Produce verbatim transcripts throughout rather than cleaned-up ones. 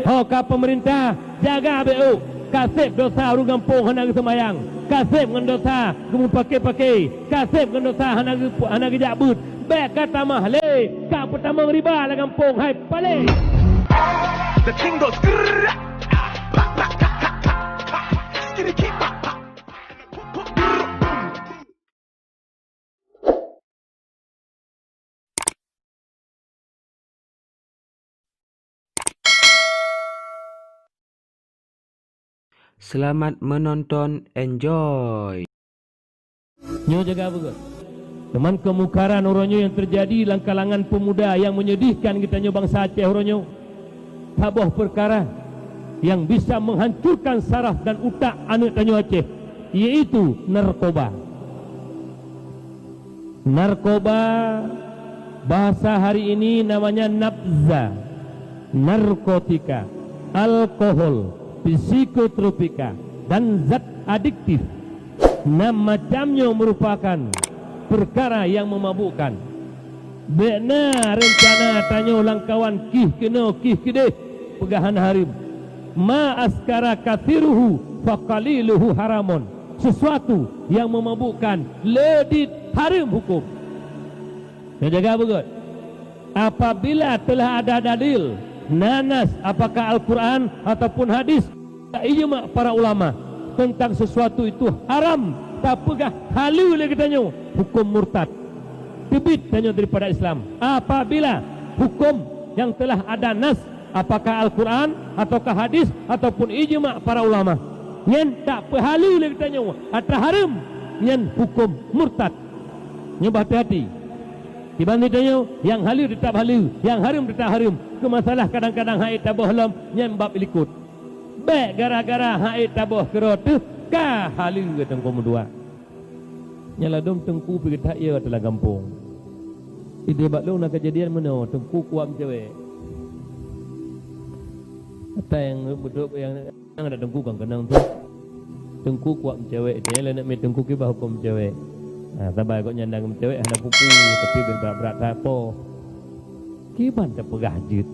Ho ka peumeurintah, jaga beu. Ka seb dosa ureuëng gampông hana geuseumayang. Ka seb ngon dosa geumeupaké-paké. Ka seb ngon dosa hana geu-, hana geujak beuet. Bék ka tamah lé, ka peutamong riba lam gampông, hai paléng! The King Dos. Selamat menonton, enjoy. Nyoe jaga beugét. Teuma keumukaran uroe nyoe nyang teujadi lam kalangan peumuda nyang menyedihkan geutanyoe bansa Aceh uroe nyoe. Saboh peukara nyang bisa menghancurkan saraf dan utak aneuëk tanyoe Aceh, yaitu narkoba. Narkoba, bahasa hari ini namanya nabza, narkotika, alkohol, psikotropika, dan zat adiktif. Nam macam nyoe meurupakan peukara nyang meumabukkan. Bék na reuncana tanyoe lamkawan kih keunoe kih keudeh peugah hana hareuem. Ma askara katsiruhu faqaliluhu haramon. Sesuatu nyang meumabukkan le dit hareuem huköm. Neujaga beugét. Apabila telah ada dalil, na nas, apakah Al-Quran ataupun hadis, ijma para ulama tentang sesuatu itu haram tapeugah haleue lé geutanyoe, huköm murtad. Teubiet tanyoe daripada Islam. Apabila huköm nyang telah ada nas, apakah Al-Quran ataukah hadis ataupun ijma para ulama, nyan tapeuhaleue lé geutanyoe atra hareuem, nyan huköm murtad. Nyoe bah hati-hati. Kiban tanyoe, nyang haleue teutap haleue, nyang hareuem teutap hareuem. Keu masalah kadang-kadang han ék taboh lom, nyan bab likot. Bék gara-gara han ék taboh keudroe teuh ka haleue teungku meudua. Nyan ladôm teungku pih geutak ie ateueh lam gampông. Idéh bak lôn na keujadian meunoe, teungku kuat meucewek. Ata nyang beudôk nyang Nyang ada teungku kan keunong tu. Teungku kuat meucewek, tanya lé aneuk miet teungku kiban huköm meucewek. Ha, saban gobnyan na meucewek hana pupu, tapi brat-brat that po. Kiban tapeugah jeuet.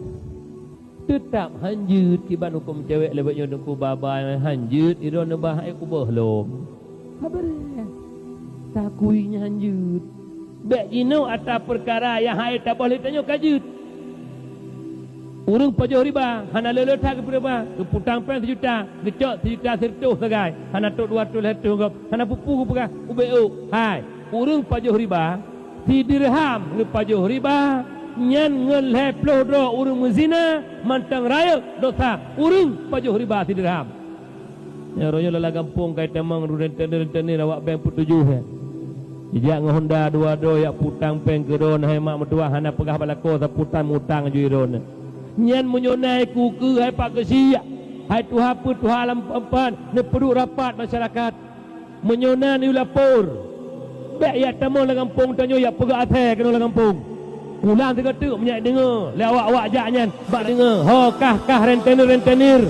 Teutap han jeuet kiban huköm meucewek lé bak nyoe teungku baba han jeuet, idroe neuba hai kuboh lom. Haba reh. Takui nyan han jeuet. Bék jinoe atra peukara nyang han ék taboh lé tanyoe ka jeuet. Ureuëng pajoh riba hana le-le that geupeuriba, geuputang péng sijuta, geucok sijuta sireutôh sagai, hana trok dua reutôh lhée reutôh gob, hana pupu geupeugah ubé ôk. Hai, ureuëng pajoh riba, sidirham geupajoh riba, nyan ngon lhée ploh droe ureuëng meuzina mantong rayeuk dosa ureuëng pajoh riba sidirham. Nyan roh nyoe lala gampông kai tamong rentenir-rentenir awak bank peutujoh nyan. Jijak ngon honda dua droe jak putang péng keu droe, hai mak meutuah hana peugah bak lakoe sapeue tan mutang jih droe nyan. Nyan meunyoe na iku keu hai pak keusiak, hai tuha peuet tuha lam empat neupeuduek rapat masyarakat. Meunyoe na neuyue lapor, bék jak tamong lam gampông tanyoe jak peugah asai keunoe lam gampông. Ulang sigoe teuk meunyak deungoe lé awak-awak jak nyan bak deungoe ho kah-kah rentenir-rentenir,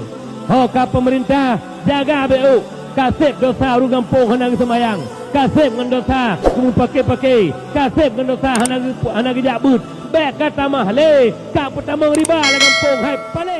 ho ka peumeurintah jaga bék ôk, ka seb dosa ureuëng gampông hana geuseumayang, ka seb ngon dosa geumeupaké-paké, ka seb ngon dosa hana geu-, hana geujak beuet, bék ka tamah lé ka peutamong riba lam gampông hai paléng.